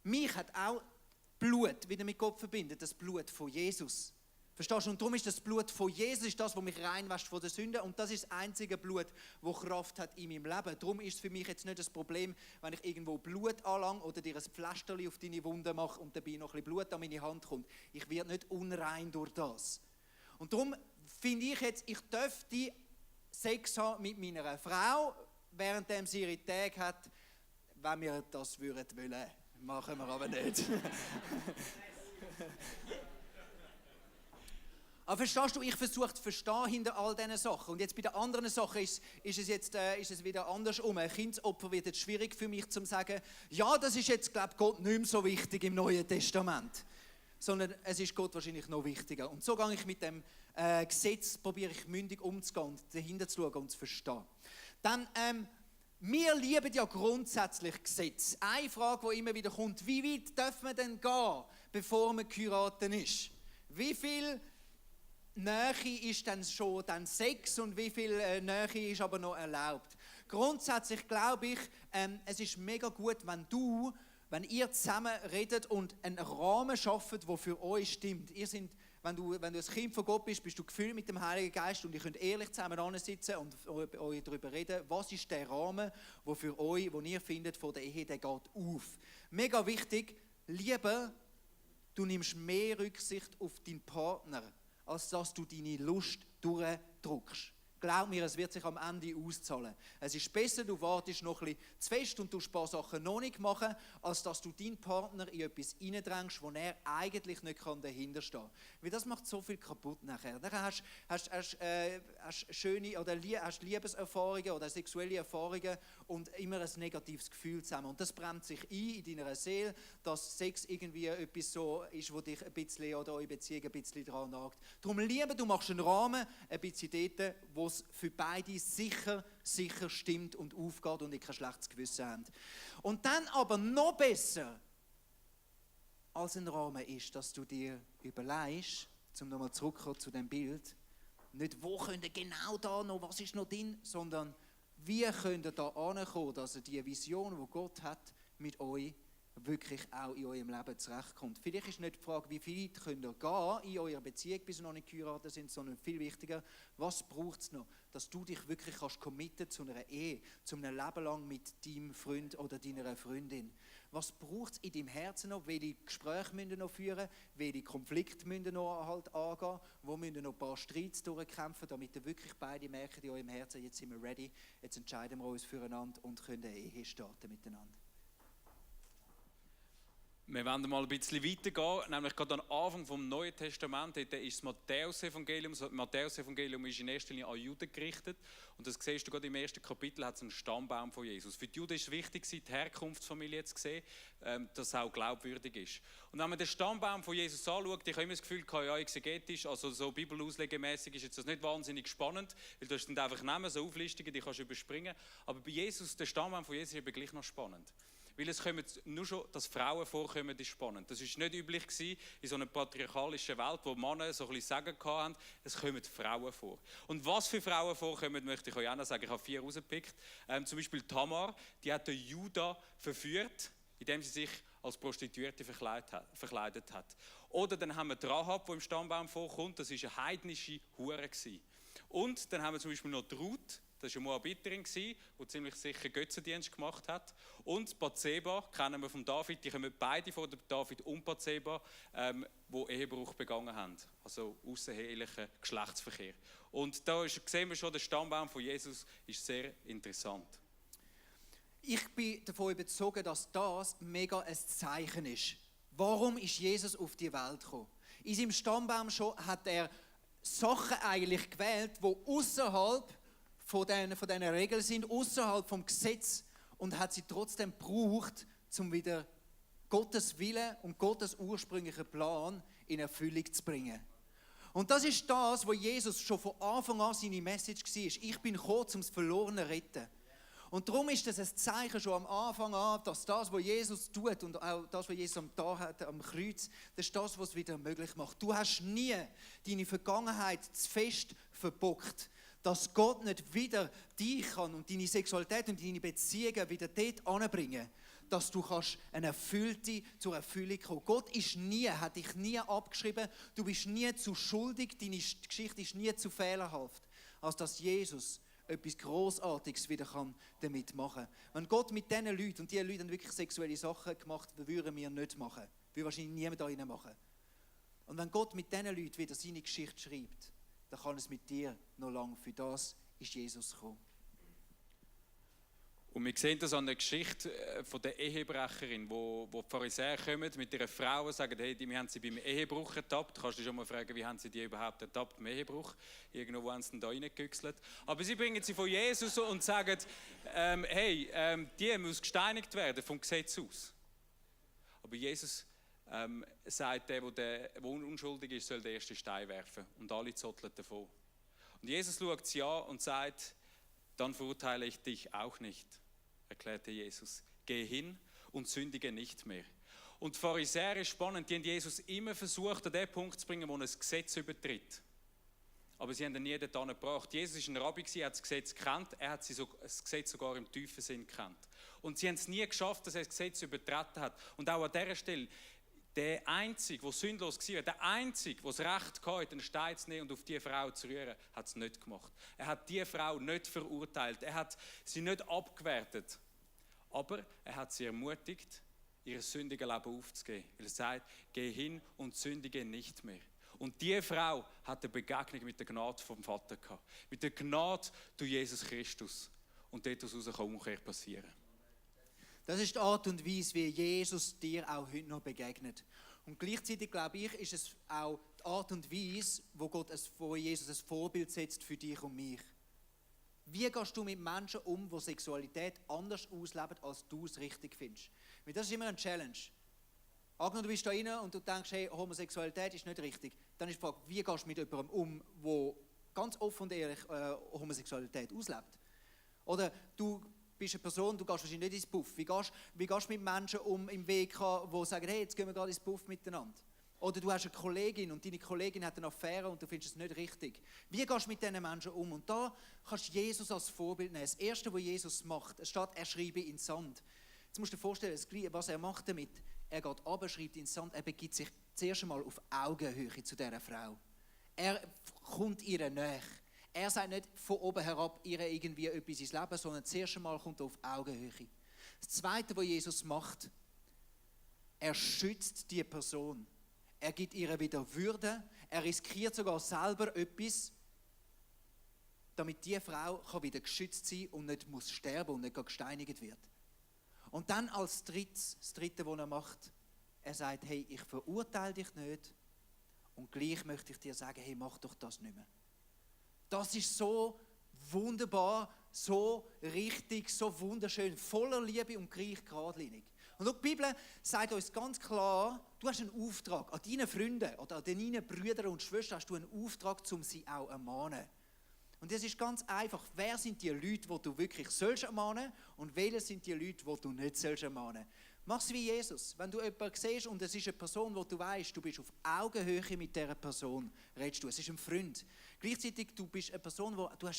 Mich hat auch Blut wieder mit Gott verbindet, das Blut von Jesus. Verstehst du? Und darum ist das Blut von Jesus das, was mich reinwäscht von der Sünde. Und das ist das einzige Blut, das Kraft hat in meinem Leben. Darum ist es für mich jetzt nicht das Problem, wenn ich irgendwo Blut anlange oder dir ein Pflasterli auf deine Wunde mache und dabei noch ein bisschen Blut an meine Hand kommt. Ich werde nicht unrein durch das. Und darum finde ich jetzt, ich dürfte Sex haben mit meiner Frau, während sie ihre Tage hat, wenn wir das wollen. Machen wir aber nicht. Aber verstehst du, ich versuche zu verstehen hinter all diesen Sachen. Und jetzt bei den anderen Sachen ist es wieder andersrum. Ein Kindsopfer wird jetzt schwierig für mich zu sagen, ja, das ist jetzt, glaube ich, Gott nicht mehr so wichtig im Neuen Testament. Sondern es ist Gott wahrscheinlich noch wichtiger. Und so gehe ich mit dem Gesetz, probiere ich mündig umzugehen und dahinter zu schauen und zu verstehen. Dann, wir lieben ja grundsätzlich Gesetze. Eine Frage, die immer wieder kommt, wie weit darf man denn gehen, bevor man geheiratet ist? Wie viel Nähe ist dann schon dann Sex und wie viel Nähe ist aber noch erlaubt? Grundsätzlich glaube ich, es ist mega gut, wenn ihr zusammen redet und einen Rahmen schafft, der für euch stimmt. Wenn du ein Kind von Gott bist, bist du gefüllt mit dem Heiligen Geist und ihr könnt ehrlich zusammen sitzen und euch darüber reden, was ist der Rahmen, der für euch, den ihr findet, von der Ehe, der geht auf. Mega wichtig, lieber, du nimmst mehr Rücksicht auf deinen Partner, als dass du deine Lust durchdrückst. Glaub mir, es wird sich am Ende auszahlen. Es ist besser, du wartest noch ein bisschen zu fest und du ein paar Sachen noch nicht machen, als dass du deinen Partner in etwas reindrängst, wo er eigentlich nicht dahinter stehen kann. Weil das macht so viel kaputt nachher. Dann hast schöne oder hast Liebeserfahrungen oder sexuelle Erfahrungen und immer ein negatives Gefühl zusammen. Und das brennt sich ein in deiner Seele, dass Sex irgendwie etwas so ist, wo dich ein bisschen oder eure Beziehung ein bisschen daran nagt. Darum lieber, du machst einen Rahmen, ein bisschen dort, wo es für beide sicher stimmt und aufgeht und ihr kein schlechtes Gewissen habt. Und dann aber noch besser als ein Rahmen ist, dass du dir überlegst, um nochmal zurückzukommen zu dem Bild, nicht wo könnt ihr genau da noch, was ist noch drin, sondern wie könnt ihr da ankommen, dass ihr die Vision, die Gott hat, mit euch wirklich auch in eurem Leben zurechtkommt. Vielleicht ist nicht die Frage, wie viel weit könnt ihr gehen in eurer Beziehung, bis ihr noch nicht geheiratet sind, sondern viel wichtiger, was braucht es noch, dass du dich wirklich kannst committen zu einer Ehe, zu einem Leben lang mit deinem Freund oder deiner Freundin. Was braucht es in deinem Herzen noch? Welche Gespräche müsst ihr noch führen? Welche Konflikte müsst ihr noch halt angehen? Wo müsst ihr noch ein paar Streits durchkämpfen, damit ihr wirklich beide merkt in eurem Herzen, jetzt sind wir ready, jetzt entscheiden wir uns füreinander und können eine Ehe starten miteinander. Wir wollen mal ein bisschen weitergehen, nämlich gerade am Anfang des Neuen Testaments, dort ist das Matthäus-Evangelium. Das Matthäus-Evangelium ist in erster Linie an Juden gerichtet. Und das siehst du gerade im ersten Kapitel, hat es einen Stammbaum von Jesus. Für die Juden ist es wichtig, die Herkunftsfamilie zu sehen, dass es auch glaubwürdig ist. Und wenn man den Stammbaum von Jesus anschaut, ich habe immer das Gefühl, ja, exegetisch, also so bibelauslegemässig ist jetzt das nicht wahnsinnig spannend, weil du hast dann einfach nehmen, so Auflistungen, die kannst du überspringen. Aber bei Jesus, der Stammbaum von Jesus ist eben gleich noch spannend. Weil es kommen nur schon, dass Frauen vorkommen, ist spannend. Das war nicht üblich gewesen, in so einer patriarchalischen Welt, wo Männer so ein bisschen Sagen hatten, es kommen Frauen vor. Und was für Frauen vorkommen, möchte ich euch auch noch sagen. Ich habe 4 rausgepickt. Zum Beispiel Tamar, die hat den Judah verführt, indem sie sich als Prostituierte verkleidet hat. Oder dann haben wir die Rahab, die im Stammbaum vorkommt, das war eine heidnische Hure. Und dann haben wir zum Beispiel noch die Ruth, das war eine Moabiterin, die ziemlich sicher Götzendienst gemacht hat. Und Bathseba, kennen wir von David, die kommen beide von David und Bathseba, die Ehebruch begangen haben. Also außerehelichen Geschlechtsverkehr. Und da sehen wir schon, der Stammbaum von Jesus ist sehr interessant. Ich bin davon überzeugt, dass das mega ein Zeichen ist. Warum ist Jesus auf die Welt gekommen? In seinem Stammbaum schon hat er Sachen eigentlich gewählt, die außerhalb von diesen Regeln sind, außerhalb vom Gesetz, und hat sie trotzdem gebraucht, um wieder Gottes Wille und Gottes ursprünglichen Plan in Erfüllung zu bringen. Und das ist das, wo Jesus schon von Anfang an seine Message war. Ich bin gekommen, um das Verlorene zu retten. Und darum ist das ein Zeichen schon am Anfang an, dass das, was Jesus tut und auch das, was Jesus am Kreuz, das ist das, was es wieder möglich macht. Du hast nie deine Vergangenheit zu fest verbockt, dass Gott nicht wieder dich kann und deine Sexualität und deine Beziehungen wieder dort anbringen, dass du eine Erfüllte zur Erfüllung kommen. Gott hat dich nie abgeschrieben, du bist nie zu schuldig, deine Geschichte ist nie zu fehlerhaft, als dass Jesus etwas Grossartiges wieder damit machen kann. Wenn Gott mit diesen Leuten, und diese Leute haben wirklich sexuelle Sachen gemacht, würden wir nicht machen. Würde wahrscheinlich niemand da rein machen. Und wenn Gott mit diesen Leuten wieder seine Geschichte schreibt, dann kann es mit dir noch lange. Für das ist Jesus gekommen. Und wir sehen das an der Geschichte von der Ehebrecherin, wo die Pharisäer kommen mit ihrer Frau und sagen, hey, wir haben sie beim Ehebruch ertappt. Du kannst dich schon mal fragen, wie haben sie die überhaupt ertappt beim Ehebruch? Irgendwo haben sie da reingegüchselt. Aber sie bringen sie von Jesus und sagen, die muss gesteinigt werden vom Gesetz aus. Aber Jesus sagt, der unschuldig ist, soll den ersten Stein werfen. Und alle zotteln davon. Und Jesus schaut sie an und sagt, dann verurteile ich dich auch nicht, erklärte Jesus. Geh hin und sündige nicht mehr. Und die Pharisäer ist spannend, die haben Jesus immer versucht, an den Punkt zu bringen, wo er das Gesetz übertritt. Aber sie haben ihn nie dorthin gebracht. Jesus war ein Rabbi, er hat das Gesetz gekannt, er hat das Gesetz sogar im tiefen Sinn gekannt. Und sie haben es nie geschafft, dass er das Gesetz übertreten hat. Und auch an dieser Stelle, der Einzige, der sündlos war, der Einzige, der das Recht hatte, einen Stein zu nehmen und auf diese Frau zu rühren, hat es nicht gemacht. Er hat diese Frau nicht verurteilt, er hat sie nicht abgewertet. Aber er hat sie ermutigt, ihr sündiges Leben aufzugeben. Weil er sagt, geh hin und sündige nicht mehr. Und diese Frau hat eine Begegnung mit der Gnade vom Vater gehabt. Mit der Gnade durch Jesus Christus. Und daraus kann Umkehr passieren. Das ist die Art und Weise, wie Jesus dir auch heute noch begegnet. Und gleichzeitig, glaube ich, ist es auch die Art und Weise, wo Jesus ein Vorbild setzt für dich und mich. Wie gehst du mit Menschen um, die Sexualität anders ausleben, als du es richtig findest? Weil das ist immer eine Challenge. Angenommen, du bist da rein und du denkst, hey, Homosexualität ist nicht richtig. Dann ist die Frage, wie gehst du mit jemandem um, der ganz offen und ehrlich Homosexualität auslebt? Oder du bist eine Person, du gehst wahrscheinlich nicht ins Puff. Wie gehst du mit Menschen um im Weg, die sagen, hey, jetzt gehen wir gerade ins Puff miteinander? Oder du hast eine Kollegin und deine Kollegin hat eine Affäre und du findest es nicht richtig. Wie gehst du mit diesen Menschen um? Und da kannst du Jesus als Vorbild nehmen. Das Erste, was Jesus macht, es steht, er schreibe in den Sand. Jetzt musst du dir vorstellen, was er macht damit. Er geht runter, schreibt ins Sand, er begibt sich zuerst einmal auf Augenhöhe zu dieser Frau. Er kommt ihr näher. Er sagt nicht von oben herab ihr irgendwie etwas ins Leben, sondern zuerst einmal kommt er auf Augenhöhe. Das Zweite, was Jesus macht, er schützt die Person. Er gibt ihr wieder Würde. Er riskiert sogar selber etwas, damit die Frau wieder geschützt sein und nicht muss sterben und nicht gesteinigt wird. Und dann als Drittes, das Dritte, was er macht, er sagt, hey, ich verurteile dich nicht und gleich möchte ich dir sagen, hey, mach doch das nicht mehr. Das ist so wunderbar, so richtig, so wunderschön, voller Liebe und gleich geradlinig. Und die Bibel sagt uns ganz klar, du hast einen Auftrag an deinen Freunden oder an deinen Brüdern und Schwestern hast du einen Auftrag, um sie auch zu ermahnen. Und es ist ganz einfach, wer sind die Leute, die du wirklich sollst ermahnen und welche sind die Leute, die du nicht sollst ermahnen. Mach es wie Jesus. Wenn du jemanden siehst und es ist eine Person, wo du weißt, du bist auf Augenhöhe mit dieser Person, redest du. Es ist ein Freund. Gleichzeitig, du bist eine Person,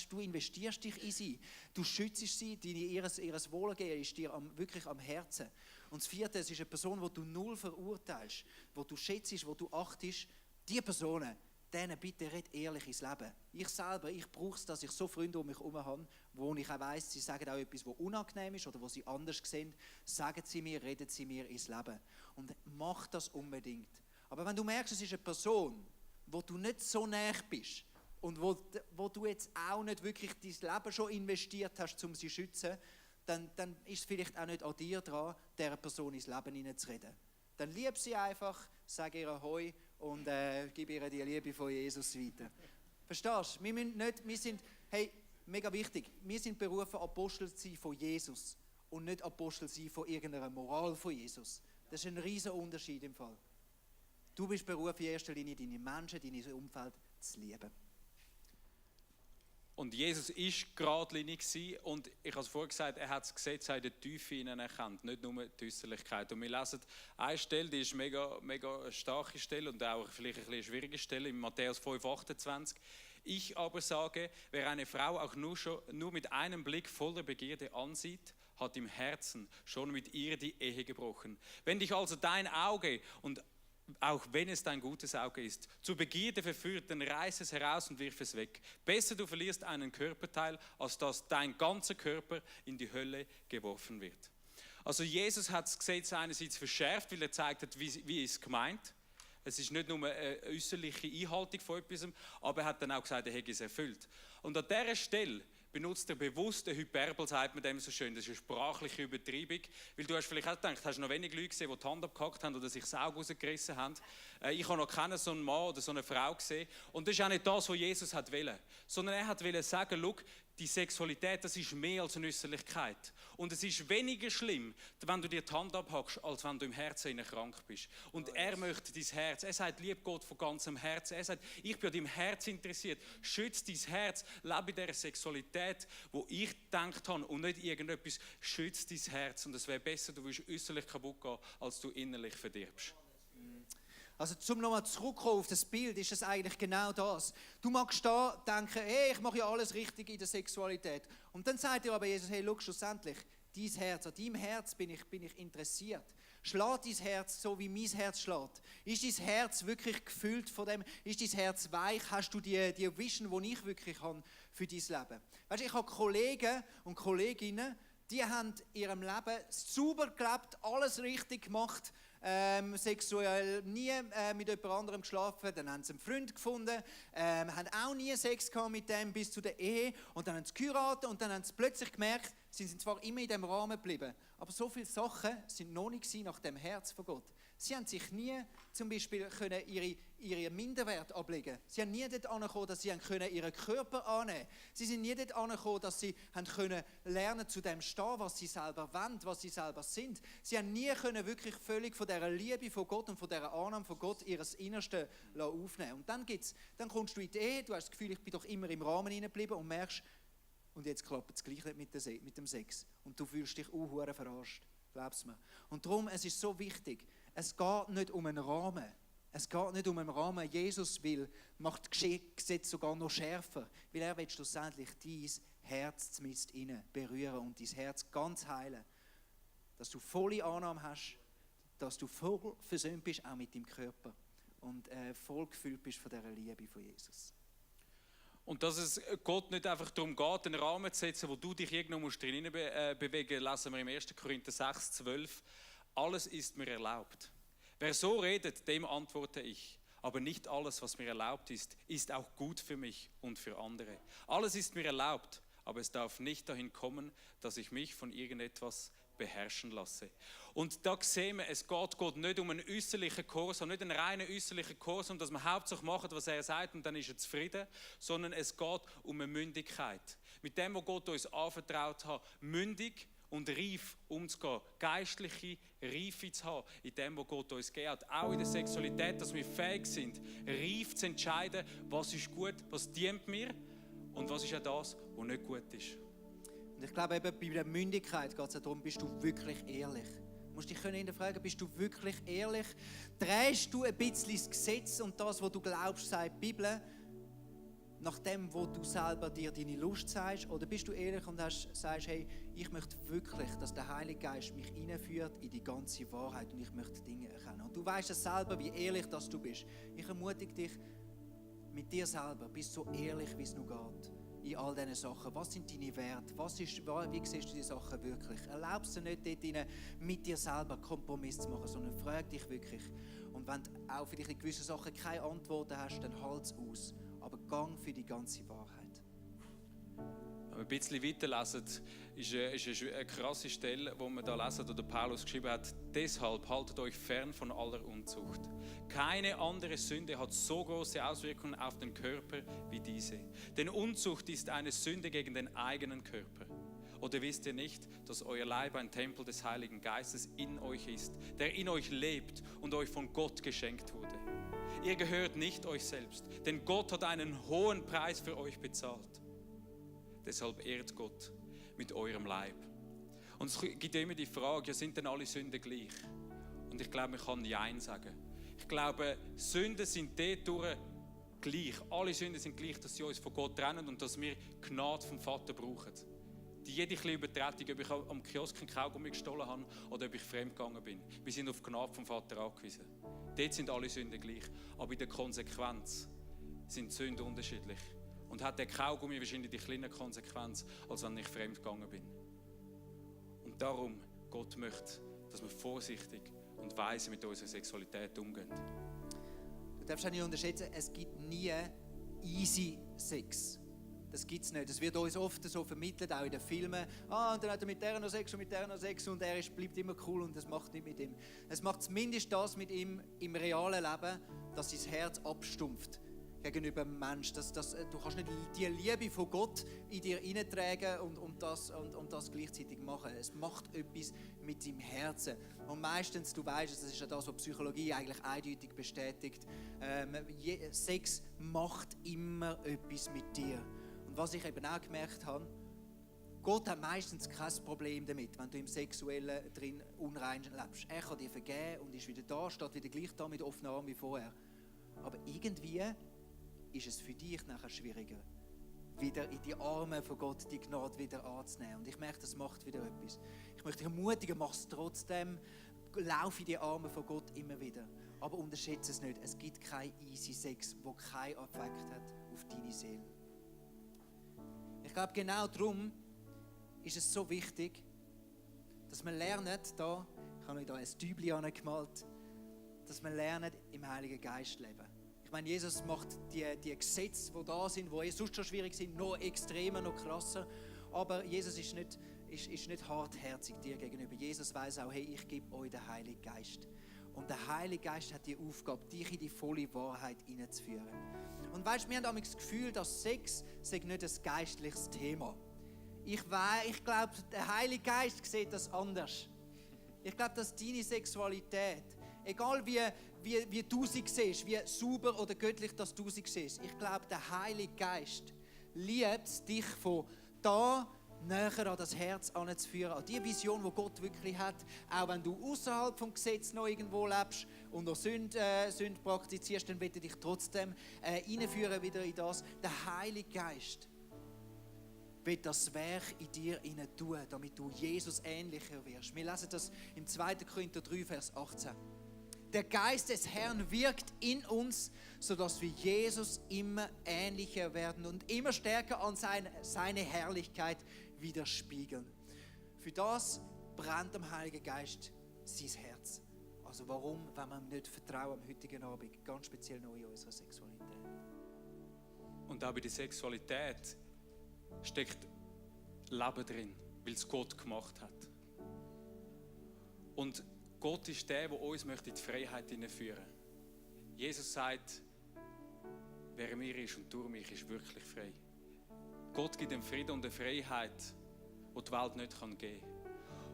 du investierst dich in sie. Du schützt sie, ihr Wohlergehen ist dir wirklich am Herzen. Und das Vierte, es ist eine Person, die du null verurteilst, die du schätzt, die du achtest. Diese Personen, denen bitte red ehrlich ins Leben. Ich selber, ich brauche es, dass ich so Freunde um mich herum habe, wo ich auch weiss, sie sagen auch etwas, was unangenehm ist oder was sie anders sehen. Sagen sie mir, reden sie mir ins Leben. Und mach das unbedingt. Aber wenn du merkst, es ist eine Person, wo du nicht so näher bist und wo du jetzt auch nicht wirklich dein Leben schon investiert hast, um sie zu schützen, dann ist es vielleicht auch nicht an dir dran, dieser Person ins Leben hineinzureden. Dann lieb sie einfach, sag ihr Ahoi und gib ihr die Liebe von Jesus weiter. Verstehst du? Wir sind, hey, mega wichtig, wir sind berufen, Apostel zu sein von Jesus und nicht Apostel zu sein von irgendeiner Moral von Jesus. Das ist ein riesiger Unterschied im Fall. Du bist berufen, in erster Linie deine Menschen, dein Umfeld zu lieben. Und Jesus war geradlinig und ich habe es vorhin gesagt, er hat das Gesetz in der Tiefe ihnen erkannt, nicht nur die Äußerlichkeit. Und wir lesen eine Stelle, die ist mega eine starke Stelle und auch vielleicht eine schwierige Stelle, in Matthäus 5,28. Ich aber sage, wer eine Frau auch nur mit einem Blick voller Begierde ansieht, hat im Herzen schon mit ihr die Ehe gebrochen. Wenn dich also dein Auge und auch wenn es dein gutes Auge ist, zur Begierde verführt, dann reiß es heraus und wirf es weg. Besser du verlierst einen Körperteil, als dass dein ganzer Körper in die Hölle geworfen wird. Also Jesus hat das Gesetz einerseits verschärft, weil er gezeigt hat, wie es gemeint. Es ist nicht nur eine äußerliche Einhaltung von etwas, aber er hat dann auch gesagt, er hätte es erfüllt. Und an dieser Stelle benutzt er bewusst eine Hyperbel, sagt man dem so schön. Das ist eine sprachliche Übertreibung. Weil du hast vielleicht auch gedacht, hast noch wenige Leute gesehen, die die Hand abgehackt haben oder sich das Auge rausgerissen haben. Ich habe noch keinen so einen Mann oder so eine Frau gesehen. Und das ist auch nicht das, was Jesus wollte. Sondern er wollte sagen, schau, die Sexualität, das ist mehr als eine Äußerlichkeit. Und es ist weniger schlimm, wenn du dir die Hand abhackst, als wenn du im Herzen krank bist. Und er möchte dein Herz. Er sagt, lieb Gott von ganzem Herzen. Er sagt, ich bin an deinem Herz interessiert. Schütze dein Herz. Lebe in dieser Sexualität, wo ich gedacht habe und nicht irgendetwas. Schütze dein Herz. Und es wäre besser, du würdest äußerlich kaputt gehen, als du innerlich verdirbst. Also zum nochmal zurückkommen auf das Bild, ist es eigentlich genau das. Du magst da denken, hey, ich mache ja alles richtig in der Sexualität. Und dann sagt dir aber Jesus, hey, schau, schlussendlich, dein Herz, an deinem Herz bin ich interessiert. Schlägt dein Herz so, wie mein Herz schlägt? Ist dein Herz wirklich gefüllt von dem? Ist dein Herz weich? Hast du die Vision, die ich wirklich habe für dein Leben? Weißt du, ich habe Kollegen und Kolleginnen, die haben in ihrem Leben sauber gelebt, alles richtig gemacht, sexuell nie mit jemand anderem geschlafen, dann haben sie einen Freund gefunden, haben auch nie Sex gehabt mit dem bis zu der Ehe und dann haben sie geheiratet und dann haben sie plötzlich gemerkt, sie sind zwar immer in diesem Rahmen geblieben, aber so viele Sachen sind noch nicht nach dem Herz von Gott. Sie haben sich nie zum Beispiel können ihre Minderwert ablegen. Sie haben nie dort angekommen, dass sie ihren Körper annehmen können. Sie sind nie dort angekommen, dass sie können lernen zu dem stehen, was sie selber wollen, was sie selber sind. Sie haben nie können wirklich völlig von dieser Liebe von Gott und von dieser Annahme von Gott ihres Innersten aufnehmen. Und dann kommst du in die Ehe, du hast das Gefühl, ich bin doch immer im Rahmen geblieben und merkst, und jetzt klappt es gleich nicht mit dem Sex. Und du fühlst dich hure verarscht. Glaub's mir. Und darum, es ist so wichtig, es geht nicht um einen Rahmen. Es geht nicht um einen Rahmen. Jesus macht das Gesetz sogar noch schärfer, weil er will schlussendlich dein Herz zumindest berühren und dein Herz ganz heilen. dass du volle Annahme hast, dass du voll versöhnt bist, auch mit deinem Körper und voll gefüllt bist von dieser Liebe von Jesus. Und dass es Gott nicht einfach darum geht, einen Rahmen zu setzen, wo du dich irgendwo musst drin bewegen musst, lesen wir im 1. Korinther 6, 12. Alles ist mir erlaubt. Wer so redet, dem antworte ich. Aber nicht alles, was mir erlaubt ist, ist auch gut für mich und für andere. Alles ist mir erlaubt, aber es darf nicht dahin kommen, dass ich mich von irgendetwas beherrschen lasse. Und da sehen wir, es geht Gott nicht um einen äußerlichen Kurs, nicht einen reinen äußerlichen Kurs, dass wir hauptsächlich machen, was er sagt und dann ist er zufrieden, sondern es geht um eine Mündigkeit. Mit dem, was Gott uns anvertraut hat, mündig und reif umzugehen, geistliche Reife zu haben, in dem, was Gott uns gegeben hat. Auch in der Sexualität, dass wir fähig sind, reif zu entscheiden, was ist gut, was dient mir und was ist auch das, was nicht gut ist. Und ich glaube, eben bei der Mündigkeit geht es ja darum, bist du wirklich ehrlich? Du musst dich hinterfragen, bist du wirklich ehrlich? Drehst du ein bisschen das Gesetz und das, was du glaubst, sagt die Bibel, nach dem, wo du selber dir deine Lust sagst? Oder bist du ehrlich und sagst, hey, ich möchte wirklich, dass der Heilige Geist mich hineinführt in die ganze Wahrheit und ich möchte Dinge erkennen. Und du weißt es selber, wie ehrlich dass du bist. Ich ermutige dich, mit dir selber, bist so ehrlich, wie es nur geht. In all diesen Sachen. Was sind deine Werte? Wie siehst du die Sachen wirklich? Erlaubst du nicht, dort rein, mit dir selber Kompromiss zu machen, sondern frag dich wirklich. Und wenn du auch vielleicht in gewissen Sachen keine Antworten hast, dann halt es aus. Aber gang für die ganze Wahrheit. Wenn wir ein bisschen weiterlesen, ist eine krasse Stelle, wo wir da lesen, oder Paulus geschrieben hat: Deshalb haltet euch fern von aller Unzucht. Keine andere Sünde hat so große Auswirkungen auf den Körper wie diese. Denn Unzucht ist eine Sünde gegen den eigenen Körper. Oder wisst ihr nicht, dass euer Leib ein Tempel des Heiligen Geistes in euch ist, der in euch lebt und euch von Gott geschenkt wurde? Ihr gehört nicht euch selbst, denn Gott hat einen hohen Preis für euch bezahlt. Deshalb ehrt Gott mit eurem Leib. Und es gibt immer die Frage, ja, sind denn alle Sünden gleich? Und ich glaube, man kann Nein sagen. Ich glaube, Sünden sind dadurch gleich. Alle Sünden sind gleich, dass sie uns von Gott trennen und dass wir Gnade vom Vater brauchen. Jede kleine Übertretung, ob ich am Kiosk einen Kaugummi gestohlen habe oder ob ich fremdgegangen bin. Wir sind auf Gnade vom Vater angewiesen. Dort sind alle Sünden gleich. Aber in der Konsequenz sind die Sünden unterschiedlich. Und hat der Kaugummi wahrscheinlich die kleine Konsequenz, als wenn ich fremdgegangen bin. Und darum, Gott möchte, dass wir vorsichtig und weise mit unserer Sexualität umgehen. Du darfst auch nicht unterschätzen, es gibt nie easy Sex. Das gibt es nicht. Das wird uns oft so vermittelt, auch in den Filmen. Und dann hat er mit der noch Sex und mit der noch Sex und er bleibt immer cool und das macht nicht mit ihm. Es macht zumindest das mit ihm im realen Leben, dass sein Herz abstumpft gegenüber dem Menschen. Du kannst nicht die Liebe von Gott in dir hineintragen und das gleichzeitig machen. Es macht etwas mit deinem Herzen. Und meistens, du weißt, das ist ja das, was Psychologie eigentlich eindeutig bestätigt, Sex macht immer etwas mit dir. Und was ich eben auch gemerkt habe, Gott hat meistens kein Problem damit, wenn du im Sexuellen drin unrein lebst. Er kann dir vergeben und ist wieder da, steht wieder gleich da mit offenen Armen wie vorher. Aber irgendwie ist es für dich nachher schwieriger, wieder in die Arme von Gott die Gnade wieder anzunehmen. Und ich merke, das macht wieder etwas. Ich möchte dich ermutigen, mach es trotzdem, lauf in die Arme von Gott immer wieder. Aber unterschätze es nicht, es gibt kein easy Sex, der keinen Effekt hat auf deine Seele. Ich glaube, genau darum ist es so wichtig, dass wir lernen, ich habe euch da ein Tübli angemalt, dass wir lernen, im Heiligen Geist leben. Ich meine, Jesus macht die Gesetze, die da sind, die sonst schon schwierig sind, noch extremer, noch krasser. Aber Jesus ist nicht hartherzig dir gegenüber. Jesus weiß auch, hey, ich gebe euch den Heiligen Geist. Und der Heilige Geist hat die Aufgabe, dich in die volle Wahrheit hineinzuführen. Und weißt du, wir haben das Gefühl, dass Sex sei nicht ein geistliches Thema. Ich glaube, der Heilige Geist sieht das anders. Ich glaube, dass deine Sexualität, egal wie du sie siehst, wie sauber oder göttlich dass du sie siehst, ich glaube, der Heilige Geist liebt dich von da näher an das Herz anzuführen, an die Vision, die Gott wirklich hat, auch wenn du außerhalb vom Gesetz noch irgendwo lebst und noch Sünde praktizierst, dann wird er dich trotzdem einführen wieder in das. Der Heilige Geist will das Werk in dir hinein tun, damit du Jesus ähnlicher wirst. Wir lesen das im 2. Korinther 3, Vers 18. Der Geist des Herrn wirkt in uns, sodass wir Jesus immer ähnlicher werden und immer stärker an seine Herrlichkeit widerspiegeln. Für das brennt am Heiligen Geist sein Herz. Also warum, wenn wir ihm nicht vertrauen am heutigen Abend, ganz speziell noch in unserer Sexualität. Und auch bei der Sexualität steckt Leben drin, weil es Gott gemacht hat. Und Gott ist der uns in die Freiheit hineinführen möchte. Jesus sagt, wer in mir ist und durch mich ist wirklich frei. Gott gibt einen Frieden und eine Freiheit, die die Welt nicht geben kann.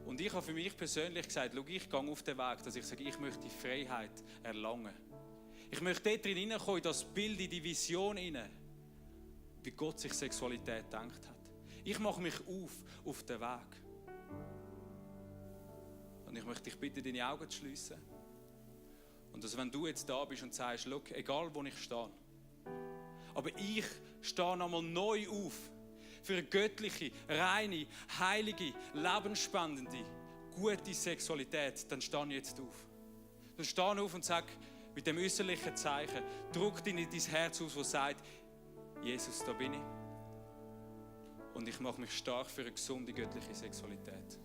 Und ich habe für mich persönlich gesagt, schau, ich gehe auf den Weg, dass ich sage, ich möchte die Freiheit erlangen. Ich möchte dort drin hineinkommen, in das Bild, in die Vision hinein, wie Gott sich Sexualität gedacht hat. Ich mache mich auf den Weg. Und ich möchte dich bitten, deine Augen zu schliessen. Und dass, wenn du jetzt da bist und sagst, schau, egal wo ich stehe, aber ich stehe nochmal neu auf für eine göttliche, reine, heilige, lebensspendende, gute Sexualität, dann stehe ich jetzt auf. Dann stehe ich auf und sage, mit dem äußerlichen Zeichen, drück dir nicht dein Herz aus, das sagt, Jesus, da bin ich. Und ich mache mich stark für eine gesunde, göttliche Sexualität.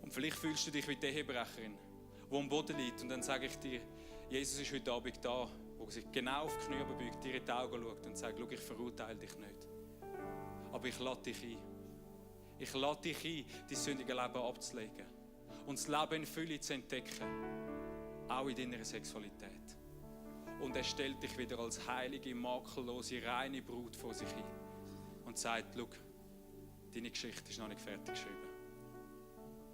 Und vielleicht fühlst du dich wie die Ehebrecherin, die am Boden liegt. Und dann sage ich dir, Jesus ist heute Abend da, wo sich genau auf die Knie beugt, dir in die Augen schaut und sagt, schau, ich verurteile dich nicht. Aber ich lade dich ein. Ich lade dich ein, dein sündige Leben abzulegen. Und das Leben in Fülle zu entdecken. Auch in deiner Sexualität. Und er stellt dich wieder als heilige, makellose, reine Brut vor sich hin. Und sagt, schau, deine Geschichte ist noch nicht fertig geschrieben.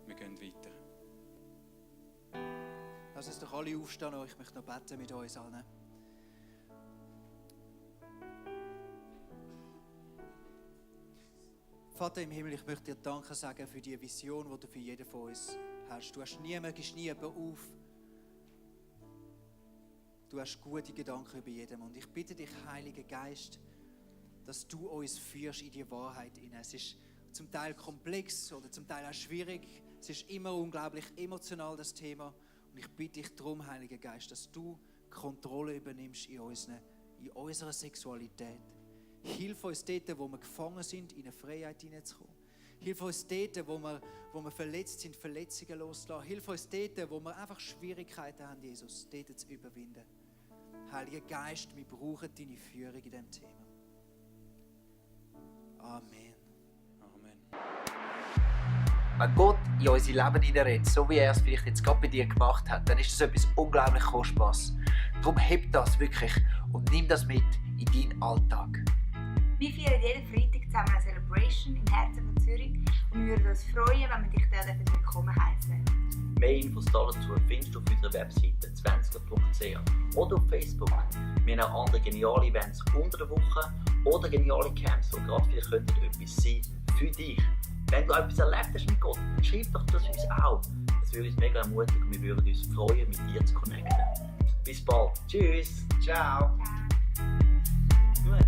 Wir gehen weiter. Lass uns doch alle aufstehen, ich möchte noch beten mit uns allen. Vater im Himmel, ich möchte dir Danke sagen für die Vision, die du für jeden von uns hast. Du hast gibst niemanden auf. Du hast gute Gedanken über jedem. Und ich bitte dich, Heiliger Geist, dass du uns führst in die Wahrheit hinein. Es ist zum Teil komplex oder zum Teil auch schwierig. Es ist immer unglaublich emotional, das Thema. Und ich bitte dich darum, Heiliger Geist, dass du Kontrolle übernimmst in unserer Sexualität. Hilf uns dort, wo wir gefangen sind, in eine Freiheit hineinzukommen. Hilf uns dort, wo wir verletzt sind, Verletzungen loszulassen. Hilf uns dort, wo wir einfach Schwierigkeiten haben, Jesus, dort zu überwinden. Heiliger Geist, wir brauchen deine Führung in diesem Thema. Amen. Wenn Gott in unser Leben hineinredet, so wie er es vielleicht jetzt gerade bei dir gemacht hat, dann ist das etwas unglaublich Kostbares. Darum heb das wirklich und nimm das mit in deinen Alltag. Wir feiern jeden Freitag zusammen eine Celebration im Herzen von Zürich und wir würden uns freuen, wenn wir dich dort willkommen heißen. Mehr Infos dazu findest du auf unserer Webseite 20.ch oder auf Facebook. Wir haben auch andere geniale Events unter der Woche oder geniale Camps, die gerade vielleicht etwas sein für dich. Wenn du etwas erlebt hast mit Gott, dann schreib doch das uns auch. Das würde uns mega ermutigen und wir würden uns freuen, mit dir zu connecten. Bis bald. Tschüss. Ciao. Gut.